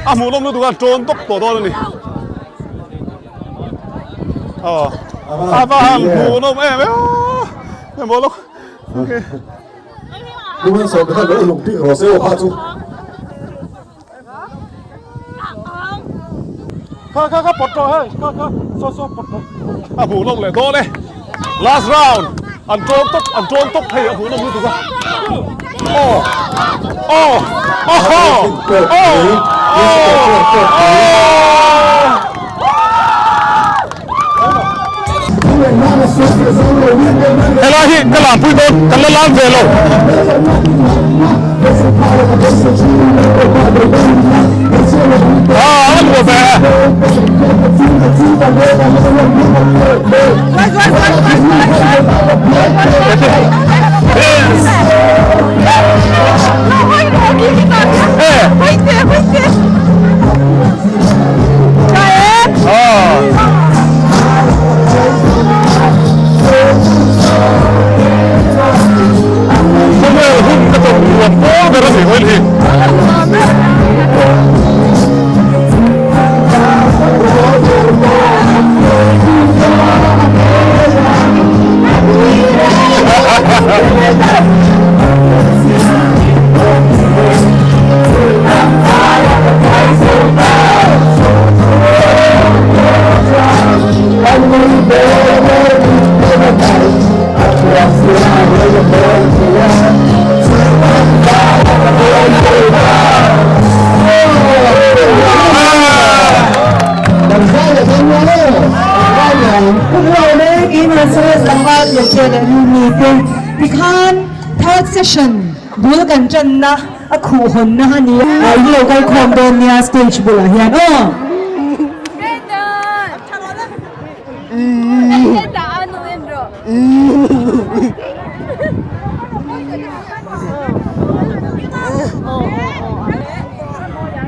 A hmuhnawm lutuk a tawn tawp tawh dawn a ni. Aw a va han hmuhnawm em em a maw lawk okay. Human sawm kha lo lung bik rawh se aw kha chu. Kha kha kha pawt tawh hei kha kha saw saw pawt tawh. A hmuhnawm leh dawn e. Last round an tawn tawp an tawn tawp hei a hmuhnawm lutuk a. Aw aw aw aw aw. Helai hi ka lampui dawn kan la lam ve lo. Ah, an huam ve. Khawvel hun ka tawn nuam pawl ber a ni hawi hi. Tikhan third session bul kan tanna a khuh hawnna a ni a, in lo kal khawm dawn nia stage bulah hian aw.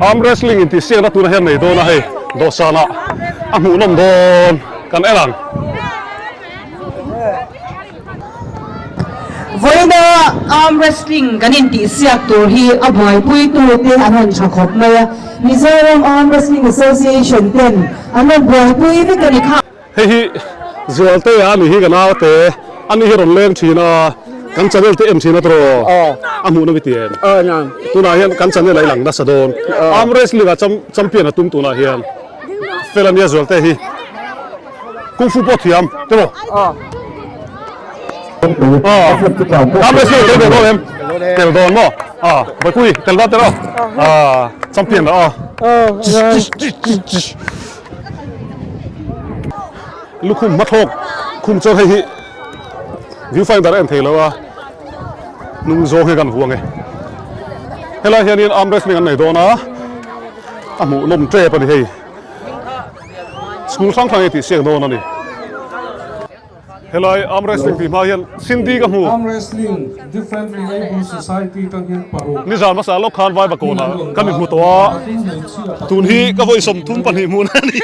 Arm wrestling in tih siakna tunah hian nei dawn a hei dawhsanah a hmuhnawm dawn kan en ang. Vawiina arm wrestling kan intihsiak tur hi a buaipuitute an rawn tha khawp mai a, Mizoram Arm Wrestling Association ten an rawn buaipui vek a ni kha. Hei hi Zualtea a ni hi ka naute a ni hi rawn leng thin a, kan channel te en thin a tawh a hmuh na mi ti em? Tunah hian kan channel a i lang nasa dawn arm wrestling ah champion a tum tunah hian fel a nia Zualtea hi. Kung fu pawh thiam te maw? Arm wrestling tel ve dawn em? Tel dawn maw? A Baipui tel dawn tel aw? A champion dah aw. Lukhum hmathlawk khum chuan hei hi viewfinder a en thei lo a, hnung zawng hi kan huang e. Helai hianin arm wrestling an nei dawn a, a hmuhnawm tep a ni hei. School hrang hrang hi tih siak dawn a ni. Helai arm wrestling tih hma hian Cindy ka hmu. Arm wrestling Differently Able Society tang hian paruk. Nizan hmasa lawk khan Vaiva kawnah ka mi hmu tawh a, tun hi ka vawi 32 hmun a ni.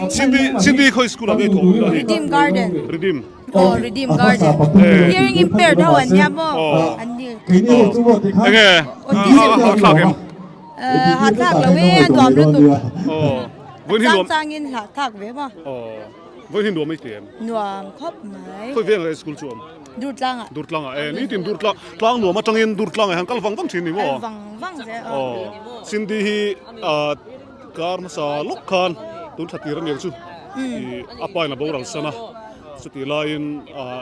Cindy Cindy khawi school ah nge thawh ila hi? Redeem Garden. Redeem. Aw Redeem Garden. Hearing impaired ho an nia maw? An ni. Enge a thlak em? Hahthlak lo e, a nuam lutuk. A chang changin hlahthlak ve maw? Vawi hi nuam i ti em? Nuam khawp mai. Khawi veng leh school chu awm? Durtlangah. Durtlangah e, nitin Durtlang, tlang nuam atangin Durtlangah hian kal vang vang thin ni maw? Kal vang vang zel. Aw, Cindy hi kar hmasa lawk khan tun tha tir aniang chu a pa in a boral san a, chutih laiin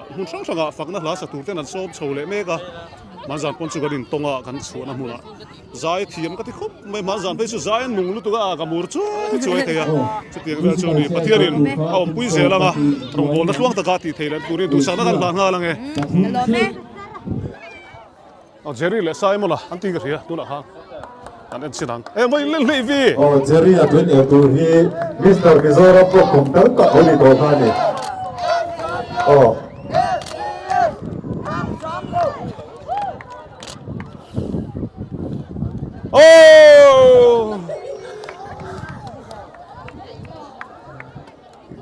hmun hrang hrangah fakna hla sa tur ten an sawm chho leh mek a, Hmanzan pawn chu kan intawng a, kan chhuahna hmunah Zai thiam ka ti khawp mai, hman zan phei chu zai an nung lutuk a, ka mur chuai chuai thei a, chutiang vel chu a ni. Pathianin a awmpui zel ang a, rawngbawlna tluang taka tih theih leh turin duhsakna kan hlah nghal ang e. Aw Jerry leh Simon-a an ti ka hria tunah khan kan en chin ang. E mai leh hlei vi! Aw Jerry a tun er tur hi Mister Mizoram pawh kum tam tak lo ni tawh kha a ni. Aw. Oh!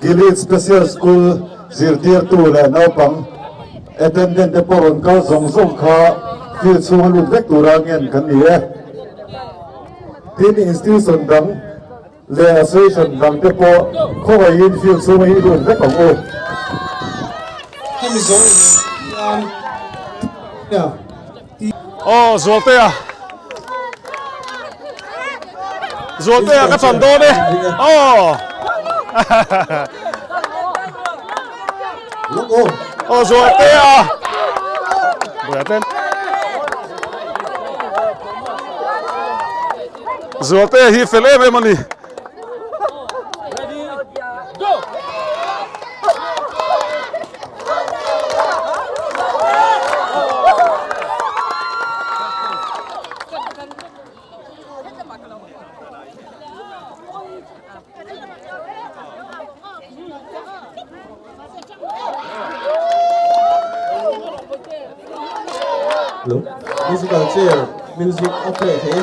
Gilead Special School zirtirtu leh naupang attendant te pawh rawn kal zawng zawng kha field chhunga lut vek tura ngen kan ni e. Tin institution dang leh association dang te pawh khawngaihin field chhunga hi lut vek ang u. Hemi zawng hian hian Aw Zualtea Zualtea ka chan dawn e aw Aw Zualtea Buai tlem Zualtea hi fel em em a ni. Musical chair music a play thei.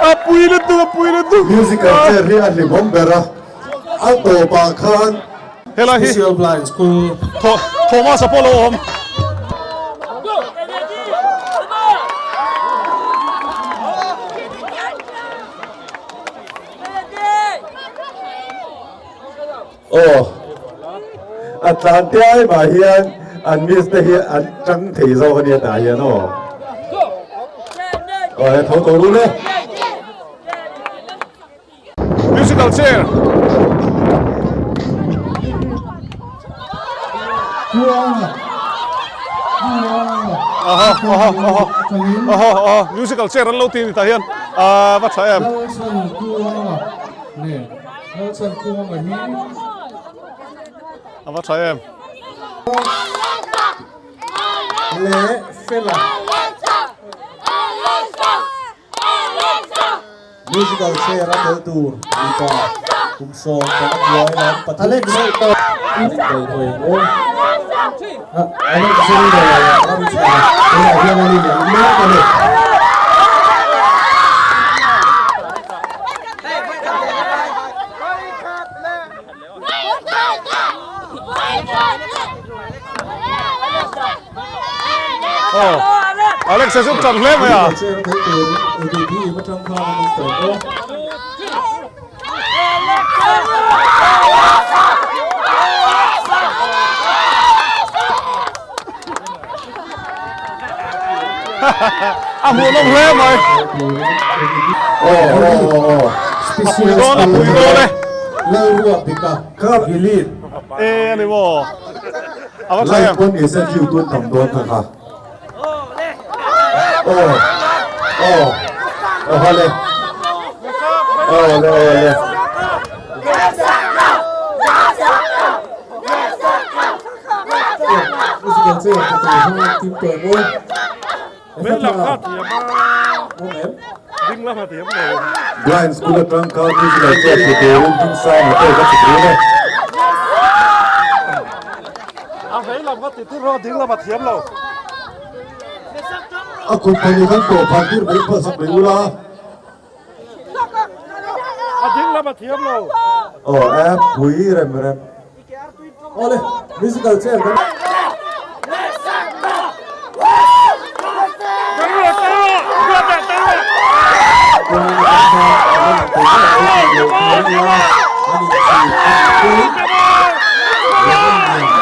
A pui lutuk a pui lutuk. Musical chair hi a hlimawm ber a, a tawpah khan Helai hi Special Blind School Thomas a pawh lo awm. Aw, a tlan te ai mah hian an miss te hi an tang thei zawk a nia tah hian aw. Aw he tho tawh lut e. Musical chair. Aha, aha, aha. Aha, aha. Musical chair an lo ti ni tah hian. Ah, va tha em. A va tha em. Le fela. Musical chair a tel tur mipa kum sawm panga hnuai lam pathum Alex an inkaihhnawih ang aw. Alexander Ramchhana tunah hian an inelh mek a ni. Aw Alex a chu tan hle mai a. A hmuhnawm hle mai. A pui dawn a pui dawn e. E a ni maw. A va tha em. Light pawn ni se view tun tam dawn kha kha. Aw aw aw hale. Aw le aw le. Blind School atang khan musical chair tlu turin Dinsanga pawh ka chhuk run e. A kut pahnih khan tawh phan tir mai phalh sak mai ula. A ding lam a thiam lo. Aw e pui rem rem. Awle musical chair kan.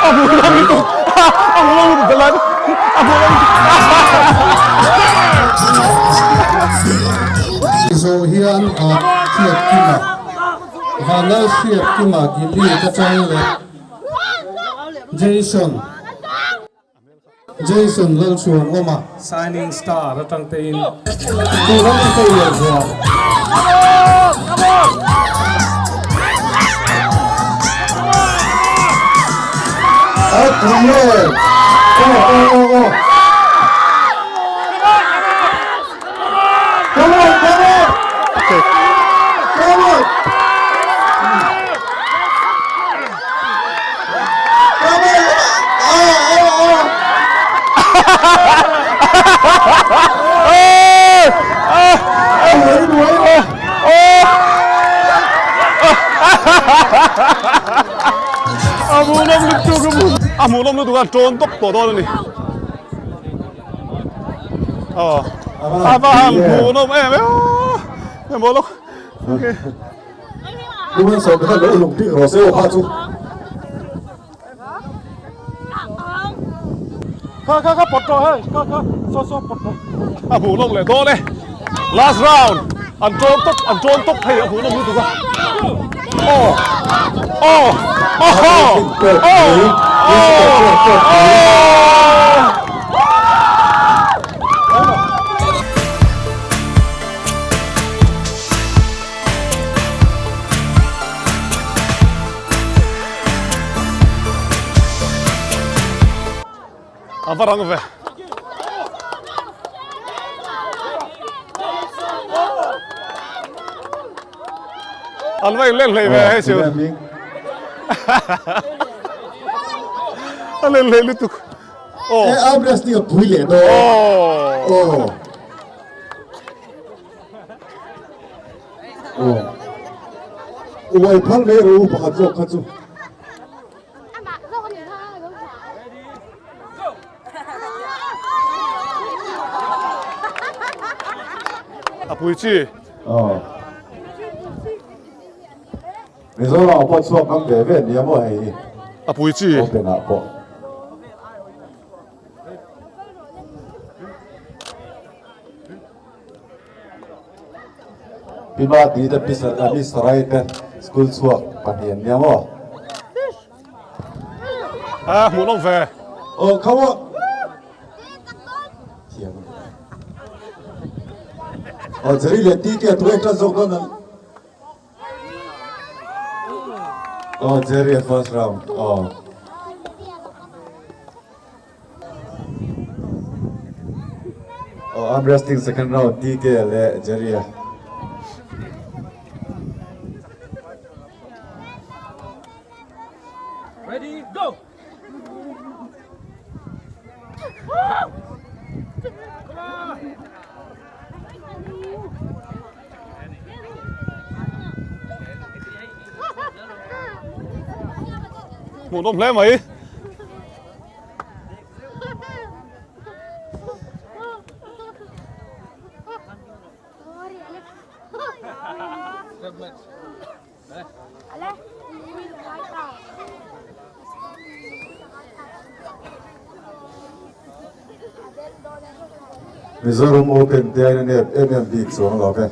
A hmu lam lutuk. A hmu lam lutuk dalan. A hmu lam lutuk. Zawh hian a hriat kima Vanlal hriat kima Gilly ka chang leh Jason Jason Lalchhuan awm a. Shining Star atang te in. Tuna mi ka ial zual. A pui e! Aw aw aw aw. Come on, come on! Come on! Come on! Aw aw aw. A hmuhnawm lutuk a hmuhnawm lutuk a tawn tawp tawh dawn a ni. Aw a va han hmuhnawm em em a maw lawk okay. Human sawm kha lo lung bik rawh se aw kha chu. Kha kha kha pawt tawh hei kha kha saw saw pawt tawh. A hmuhnawm leh dawn e. Last round an tawn tawp an tawn tawp hei a hmuhnawm lutuk a. Aw aw aw aw aw. A va rang ve. An va inlen hlei ve hei chu. A len hlei lutuk. Oh. E arm wrestling a pui leh dawn. Oh. Oh. Oh. Uai phal mai rawh u pakhat zawk kha chu. A pui chi. Aw. Mizoram ah pawh chhuak ngam ve ve nia maw hei hi. A pui chi. Open ah pawh. Pima tih te Pi Sarai te school chhuak pahnih an nia maw? A hmuh lawm ve. Aw kho a. Thiam. Aw Jerry leh TK a tuai tan zawk dawn an. Aw Jerry a first round. Aw. Aw arm wrestling second round TK leh Jerry a. Ready, go! Hmuhnawm hle mai. Mizoram Open te aiin a nep em em bik chuang lo ve.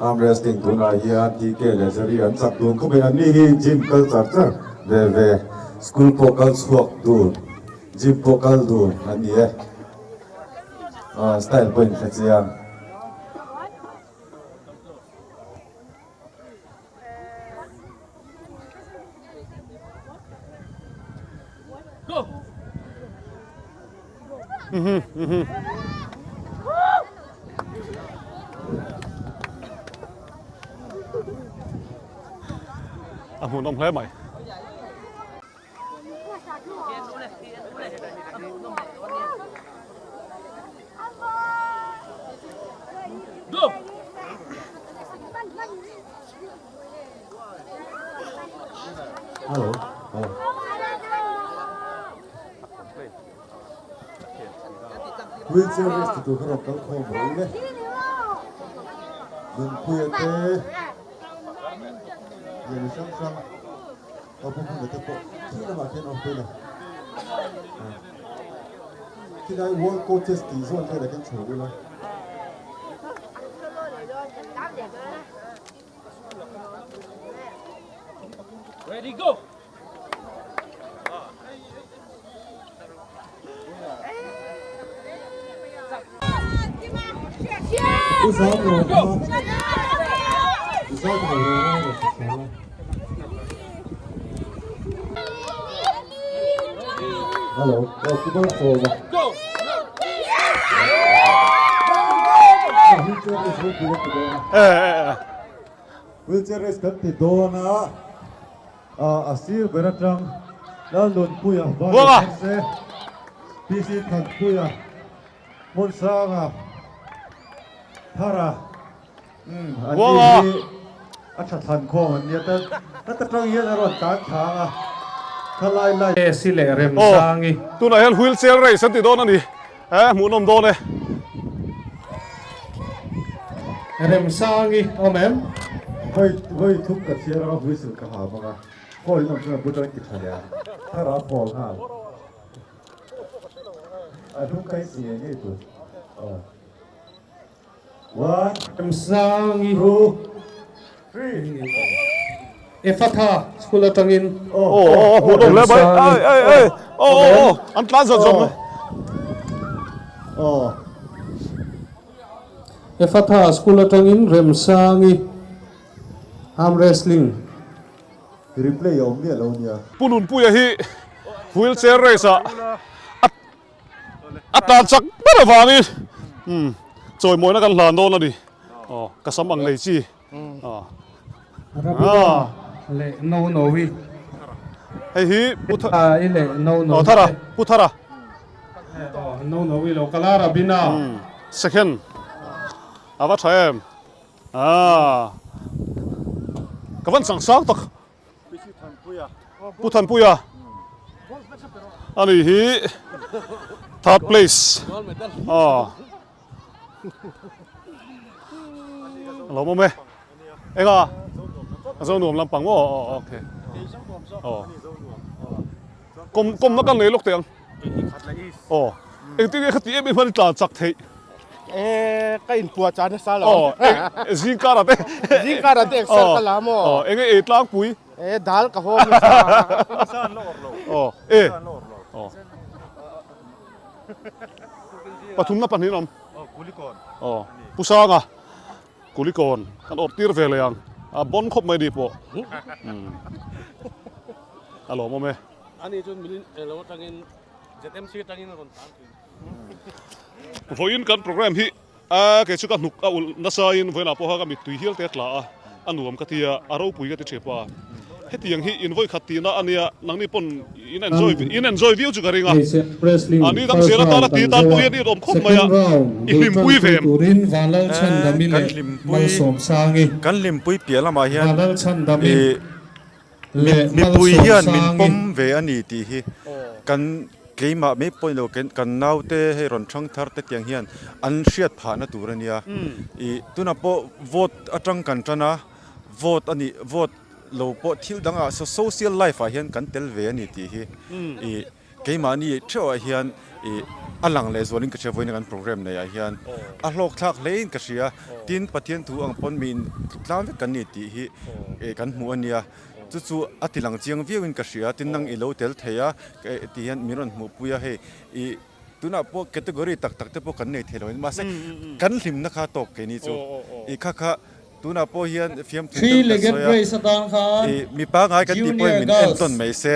Arm wrestling tunah hian TK leh Jerry an chak dun khawp mai. Anni hi gym kal char char ve ve, school pawh kal chhuak dun, gym pawh kal dun an ni e. Style pawh inhre chiang. A hmuhnawm hle mai. Hello. Oh. Wheelchair race ti tur kha rawn kal khawm rawh u le. Nunpuia te leh mi hrang hrang a pu hmuna te pawh khi lamah khian awm phei la. Khilai world coaches tih zawn velah khian chho ula. Ready, go! Hello, oh, ku bang so ba. Go! Wheelchair race kan ti dawn a, a sir ber atang Lalnunpuia van Buanga. se. PC Thanpuia, Hmunsanga, Thara, umm an ni hi a tha thlan khawm an nia ta heta tang hian a rawn tan thlang a khalai lai. Esi leh Remsangi. Aw, tunah hian wheel chair race an ti dawn a ni. Eh, hmuhnawm dawn e. Remsangi awm em? Vawi vawi thum ka chhiar anga whistle ka ha bawk a, call in awm chuan a butang ti tha leh a, thara call nghal. A hnung kai si ngei ngei tur. Aw. One, Remsangi. two, three. Efatha school atangin. Aw aw aw hmuhnawm hle mai. Ai ai ai. Aw aw aw an tlan zawt zawt mai. Aw. Efatha school atangin Remsangi arm wrestling. Replay a awm miah lo nia. Pu Nunpuia hi wheel chair race ah a tlan chak ber avangin chawimawina kan hlan dawn a ni. Aw ka sam ang nei chi. Rabina leh Nonovi. Hei hi Pu Thara leh Nonovi. Thara Pu Thara. Nonovi lo kal a Rabina. Second a va tha em. Ah ka van chang sang tak. Pu Thanpuia ani hi third place. Ah. A lo awm e. Enga? A zo nuam lampang maw? Aw okay. Aw. Kawm kawmna kan nei lawk teh ang. Aw. Engtin nge khati em em hian i tlan chak theih? E ka inpuah chah nasa lo. Aw eng zingkar ah te. Zingkar ah te exer ka la maw? Aw enge ei tlangpui? E dal ka haw nasa. Aw e. Aw. Pathumna pahnihin awm. Aw Pu Sanga Kulikawn kan awrh tir ve leh ang. A bon khawp mai ni pawh. A lawmawm e. Ani chu min elo atangin ZMC atangin a rawn tlan thin. Vawiin kan program hi a kei chu ka hnuk a ulh nasa in vawiinah pawha ka mittui hial te a tla a, a nuam ka ti a, a ropui ka ti thep a. Hetiang hi in vawikhat tihna a nia, nangni pawn in enjoy in enjoy viau chu ka ring a. A ni dang zel atana ti tan pawh hian i awm khawp mai a, i hlimpui ve em? Kan hlimpui kan hlimpui piah lamah hian ih mipui hian min pawm ve a ni tih hi kan keimah mai pawh ni lo kan naute hei rawn thang thar te tiang hian an hriat phahna tur a nia. Ih tunah pawh vote atang kan tan a, vote a nih vote lo pawh thil dangah social life ah hian kan tel ve a ni tih hi ih keimahni theuhah hian ih a lang leh zualin ka hria vawiin kan program neih ah hian a hlawk thlak hlein ka hria tin Pathian thu ang pawn mi in tlang vek kan ni tih hi ih kan hmuh a nia chu chu a ti lang chiang viauin ka hria tin nang i lo tel thei a ti hian min rawn hmuhpui a hei ih tunah pawh category tak tak te pawh kan nei thei lo mahse kan hlimna kha tawk keini chu ih kha kha Tunah pawh hian fiamthu deuh ka sawi a, ih mi pangngai kan tih pawhin min entawn mai se,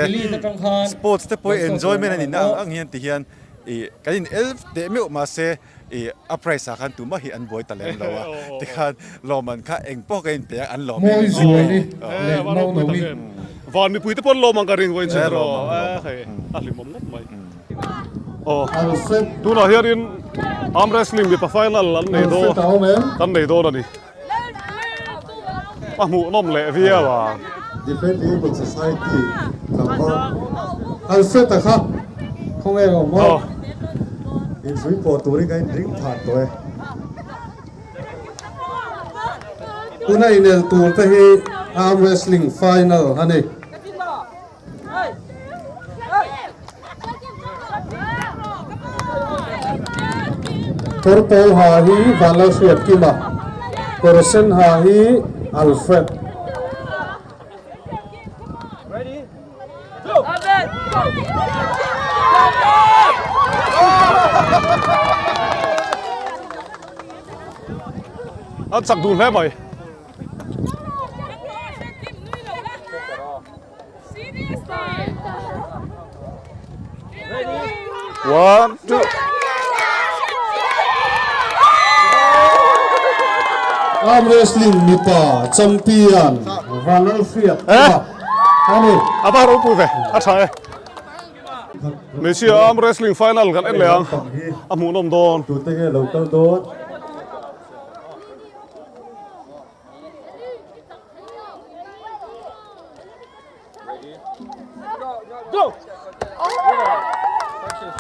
sports te pawh hi enjoyment a nihna ang ang hian ti hian ih kan in el teh meuh mahse ih a prize ah khan tumah hi an buai ta lem lo a, tikhan lawmman kha eng pawh ka inpe a an lawm em em mai. Van mipui te pawh an lawm ang ka ring vawiin chu erawh hei a hlimawm ngawt mai. Aw tunah hianin arm wrestling mipa final an nei dawn kan nei dawn a ni. A hmuhnawm leh viau a. Different Able Society tlangval. Alfred a kha khawnge a awm aw. Inzui pawh turin ka inring than tawh e. Tuna inel tur te hi arm wrestling final a ni. Kawr pawl ha hi Vanlalhriatkima, kawr sen ha hi Alfred. An chak dun hle mai. One, two. Arm wrestling mipa champion Vanlalhriat Eh? ani. A va ropui ve, a tha e. Hmeichhia arm wrestling final kan en leh ang a hmuhnawm dawn. Tute nge lo kal dawn?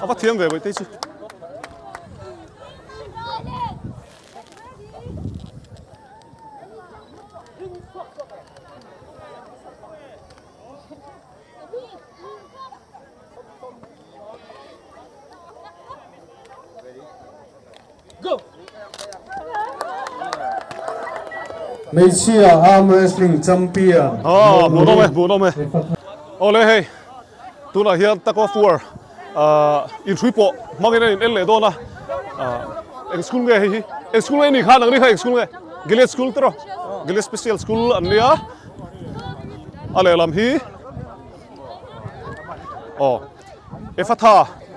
A va thiam ve Bawihtei chu. Hmeichhia arm wrestling champion. Ah, hmuhnawm e, hmuhnawm e. Awle hei, tunah hian tug of war ah inhrui pawh hmangin a in en leh dawn a. Ah, eng school nge hei hi? Eng school nge ni kha nang ni kha eng school nge? Gilead school te rawh. Gilead special school an nia. A lehlam hi aw Ephatha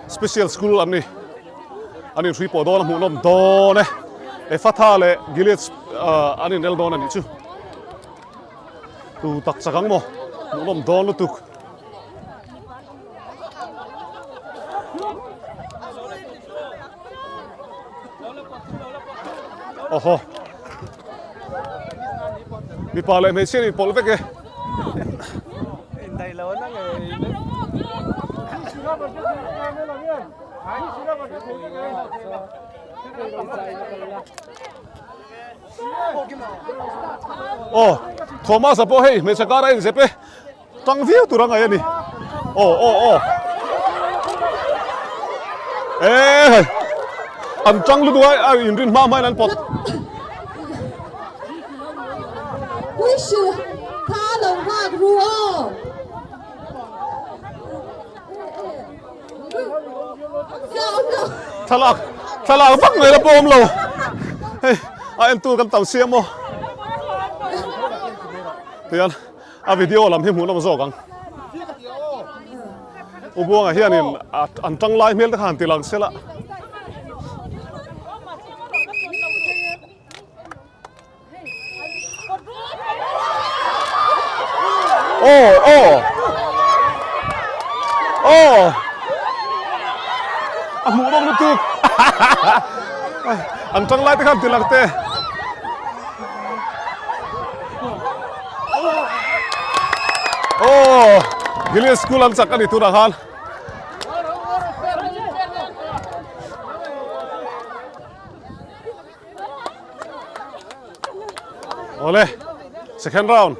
Special School an ni. An inhrui pawh dawn a hmuhnawm dawn e. Ephatha leh Gilead an inel dawn a nih chu. Tu tak chak ang maw? Hmuhnawm dawn lutuk. Oho. Mipa leh hmeichhia an inpawlh vek e. Aw Thomas a pawh hei hmeichhe kar a inzep e tang viau tur a ngaih a ni aw aw aw e hei an tang lutuk a a inrin hma hma in an pawt. Puihrilh kha lo nghak ru aw. Thlalak thlalak vak mai la pawh awm lo hei a entu kan tam siam aw tihian a video lam hi hmuh nawm zawk ang U Buanga hianin an tanglai hmel te kha han ti lang sela. Aw aw aw a hmuh nawm lutuk an tang lai te khan ti lang te aw Gilead school an chak a ni tunah khan. Awle, second round.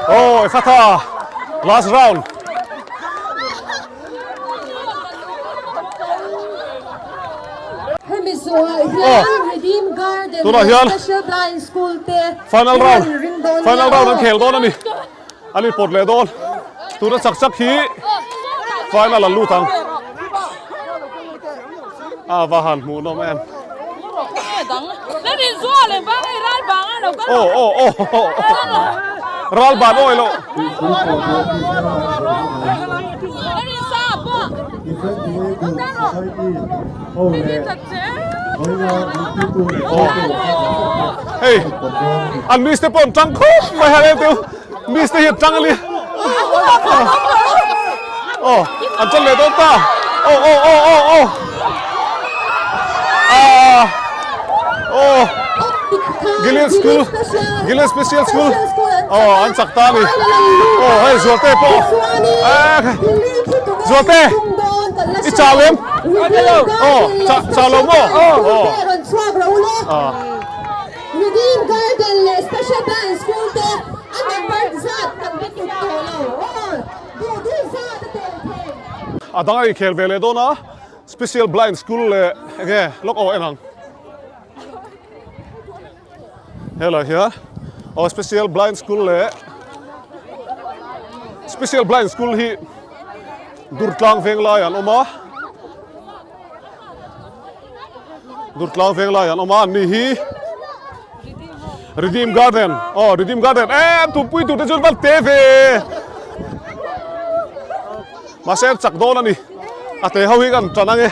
Oh, Fatah, last round. Hemi zawhah hian Redeem Garden leh Special Blind School te Final round final round an khel dawn a ni an inpawt leh dawn tuna chak chak hi final an lut ang a va han hmuh nawm em aw aw aw ral ban awi lo Hei an miss te pawh an tang khawp mai han en teu miss te hi an tang a ni aw an tan leh dawn ta aw aw aw aw aw ah aw Gilead School Gilead Special School aw an chak ta a ni aw hei Zualte pawh Zualte i chau em aw chau lo maw aw Redeem Garden leh Special Blind School te a number zat kan pe tuk tawh lo aw duh duh zat a tel thei. A dang a inkhel ve leh dawn a Special Blind School leh enge lawk aw en ang. Helai hian aw Special Blind School leh Special Blind School hi Durtlang Venglai an awm a. Durtlang Venglai an awm a an ni hi Redeem Garden aw Redeem Garden em tumpui tur te chu an te ve mahse an chak dawn a ni a te ho hi kan tan ange.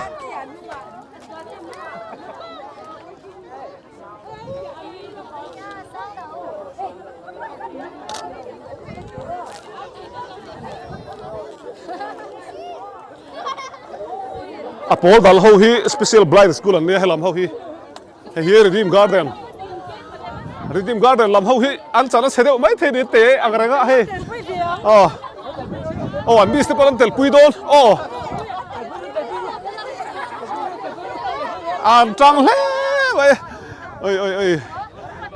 A pawl dal ho hi Special Blind School an nia helam ho hi. Hei hi Redeem Garden. Redeem Garden lam ho hi an chan a chhe deuh mai thei ni te ang reng a hei. Aw. Aw an miss te pawh an tel pui dawn. Aw. An tang hle mai. Oi oi oi.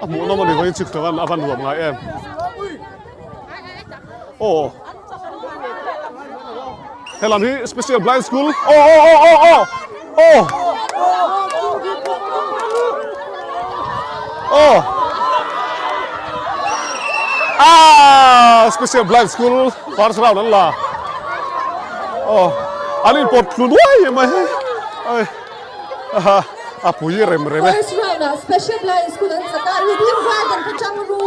A hmuh nawm a ni vawiin chik chuan a van nuam ngai em. Aw. Helam hi Special Blind School. Aw aw aw aw aw. Aw. Aw. Ah, Special Blind School first round an la. Aw. An in pawt thlu nuai mai. Ai. Aha. A pui rem rem e. First round ah Special Blind School an chak a, Redeem Garden kha chang ru.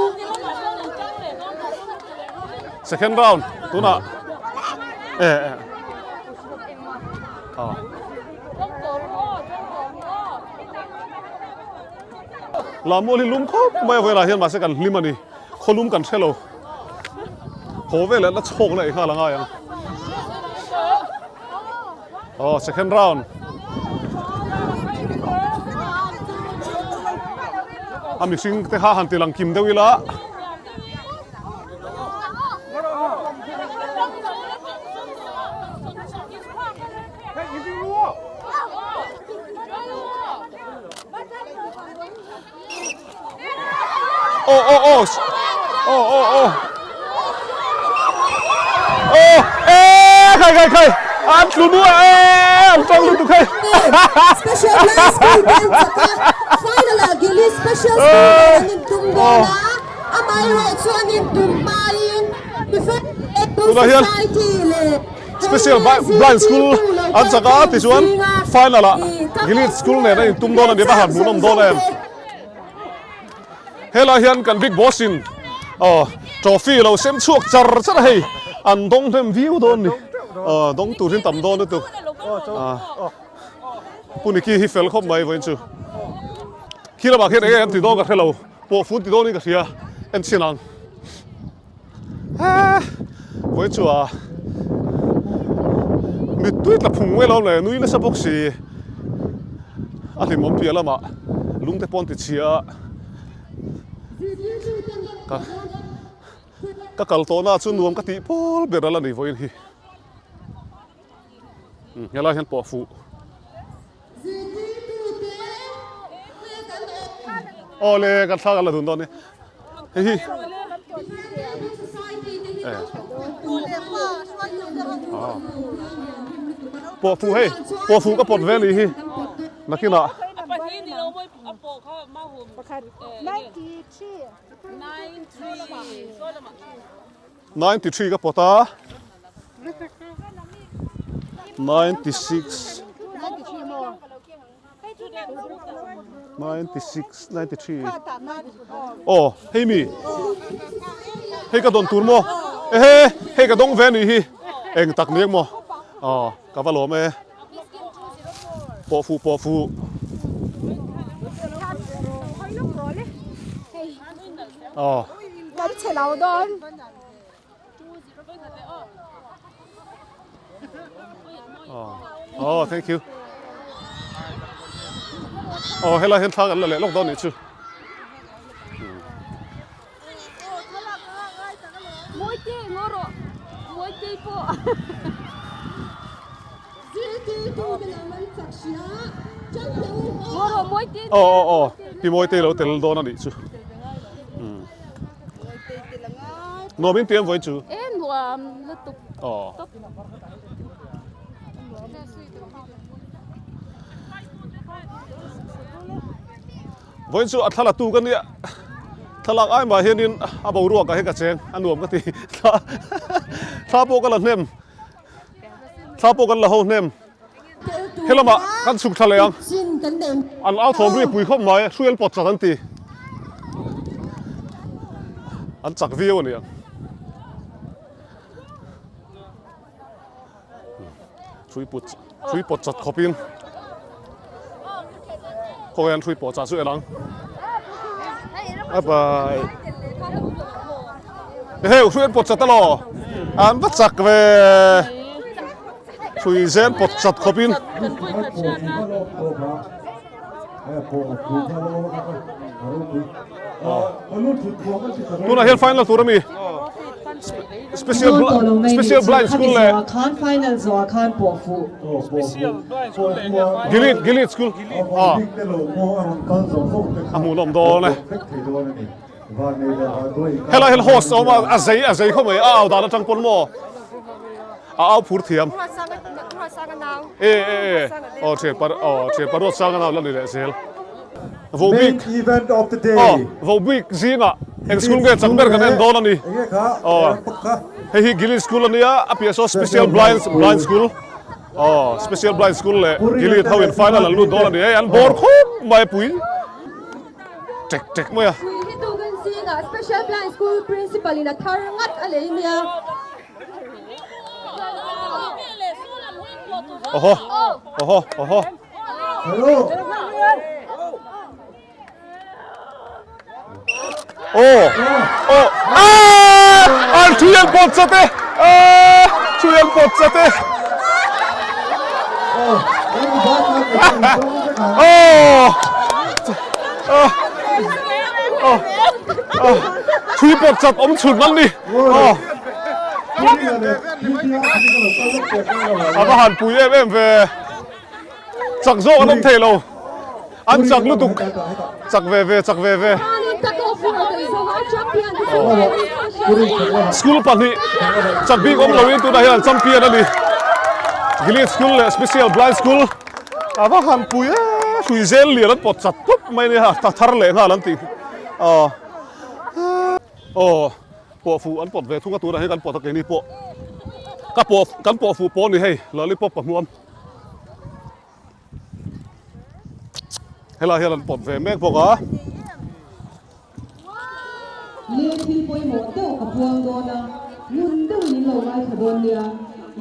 Second round tunah e e ah. Lammual hi lum khawp mai a vawilah hian mahse kan hlim a ni khaw lum kan hre lo haw veleh la chhawk leh nghal a ngai ang aw second round a mihring te kha han ti lang kim deuh ila. Aw aw aw aw aw aw aw e khai khai khai an tlu nuah e an tang lutuk hei Special Blind School ten chaka final ah Gili Special School nen an intum dawn a amaherawh chu an intum hmain Tunah hian Special Blind School an chak a tichuan final ah Gilead School nen a intum dawn a ni va han hmuhnawm dawn em. Helai hian kan Big Boss in aw trophy lo sem chhuak char char a hei an dawng hnem viau dawn ni aw dawng tur hi tam dawn lutuk ah Pu Niki hi fel khawp mai vawiin chu khi lamah khian eng nge an ti dawn ka hre lo pawh fun ti dawnin ka hria en chhin ang ah vawiin chu ah mittui tla phung mai lo le nui nasa bawk si a hlimawm piah lamah lungte pawh an ti chhia a ka ka kal tawhna chu nuam ka tih pawl ber a la ni vawiin hi helai hian pawh fuh awle kan thla kan la dun dawn ni hei hi pawh fuh hei pawh fuh ka pawt ve ni hi nakinah 93 ka pawt a 96 96 93 aw hei mi hei ka dawn tur maw ehe hei ka dawng ve a nih hi eng tak ni ang maw aw ka va lawm e pawh fuh pawh fuh aw Kan chhe lo dawn. Oh, thank you. Oh, helai hian thla kan la leh lawk dawn nih chu. Aw aw aw pi Mawitei lo tel dawn a nih chu. Nuam in tiam vawiin chu. E nuam lutuk. Aw. Vawiin chu a thla la tu ka nia. Thlalak ai mah hianin a boruak ah hian ka cheng a nuam ka ti. Thla thla pawh ka la hnem. Thla pawh kan la ho hnem. Helamah kan chhuk thla leh ang. An au thawm ri pui khawp mai, hruai an pawt chat an ti. An chak viau a ni ang. Hrui put hrui pawt chat khawpin khawnge an hrui pawh chah chu en ang. Bye bye. Hei hrui an pawt chat alaw. An va chak ve. Hrui zen pawt chat khawpin. Tunah hian final tur a mi. Special Special Blind School leh khan final zawh ah khan pawh fuh. Gilead Gilead School a a hmuhnawm dawn e. Helai hian host a awm a, a zei a zei khawp mai a au dan atang pawn maw a au phur thiam. E e e aw thian par aw thian paruat sanga nau la ni leh zel. Vohbik aw vohbik zingah eng school nge chak ber kan en dawn a ni. Aw hei hi Gilead school a nia a piah saw special blind blind school aw special blind school leh Gilead ho in final an lut dawn a ni hei an bawr khawp mai pui. Tek tek mai a. Pui hi tu kan zingah Special Blind School Principal in a thar ngat a lei nia. Oho oho oho. Hello. Oh oh ah an thu an pawt chat e ah thu an pawt chat e. Oh oh oh oh thui pawt chat awm chhun an ni oh a va han pui em em ve chak zawk an awm thei lo an chak lutuk chak ve ve chak ve ve school pahnih chak bik awm loin tunah hian champion a ni Gilead school leh special blind school a va han pui e hrui zel lian an pawt chat tawp mai a nia ta thar leh nghal an tih aw aw pawh fuh an pawt ve thung a tunah hian kan pawt a keini pawh ka pawh kan pawh fuh pawh a ni hei lollipop a hmuam. Helai hian an pawt ve mek bawk a. Leng thil pawimawh deuh ka puang dawn a, ngun deuhin in lo ngaithla dawn nia,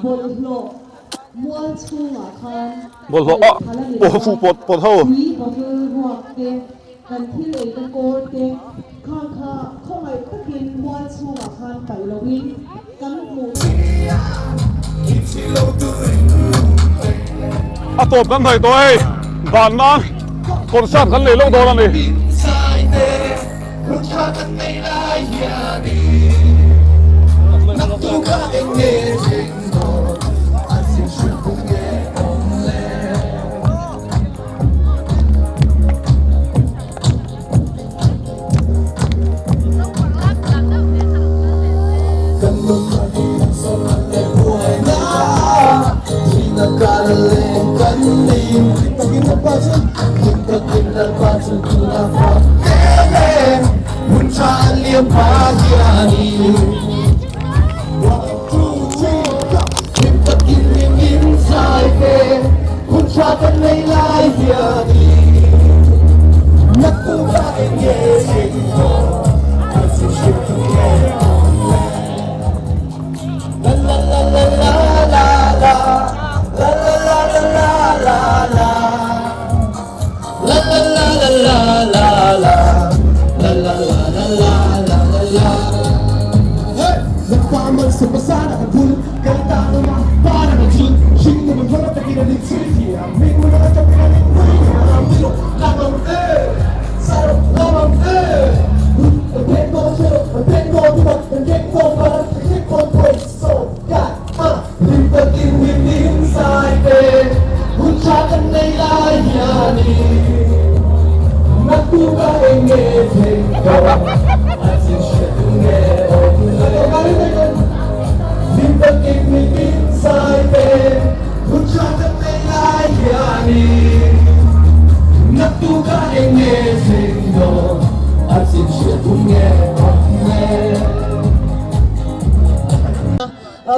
bawlhhlawh mual chhungah khan Bawlhhlawh ah pawh fuh pawt pawt ho. Tui bottle ruak te, kan thil eina kawr te khang kha khawngaih takin mual chhungah khan paih loin kan hmuh. A tawp kan hnaih tawh hei ban nan concert kan nei lo dawn a ni.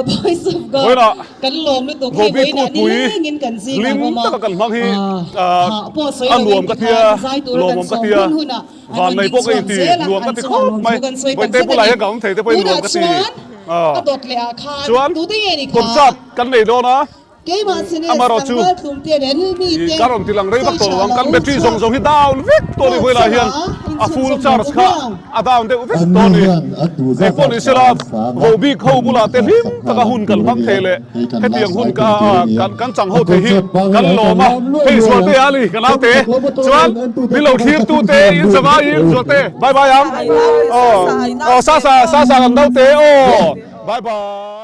Voice of God Vawiinah kan lawm lutuk hei Gobi vawiinah Kutpui nilengin kan zingah hlim awm a taka kan hmang hi ah pawh sawi a lovin nuam ka tikhan tia zai tura kan lawmawm ka sawm tia hun hunah an rawn Vannei ding pawh ka chhuak inti zel a nuam ka an ti chungah khawp lawmthu mai kan sawi tak Bawihte zet a bulah ni hian ka awm thei te pawhin nuam tunah ka ti chuan ah a dawt leh ah khan chuan tute nge ni kha concert kan nei dawn a. Amaherawh chu ih ka rawn ti lang rei vak tawh lo ang, kan battery zawng zawng hi down vek tawh a ni vawilah hian a full charge kha a down deuh vek tawh a ni. Engpawh ni sela vohbik ho bulah te hlim taka hun kan hmang thei leh hetiang hun ka kan chang ho thei hi kan lawm a, hei Zualte a ni ka naute chuan min lo thlir tu te in zavai in Zualte bye bye ang aw aw Sasa Sasa kan naute aw bye bye.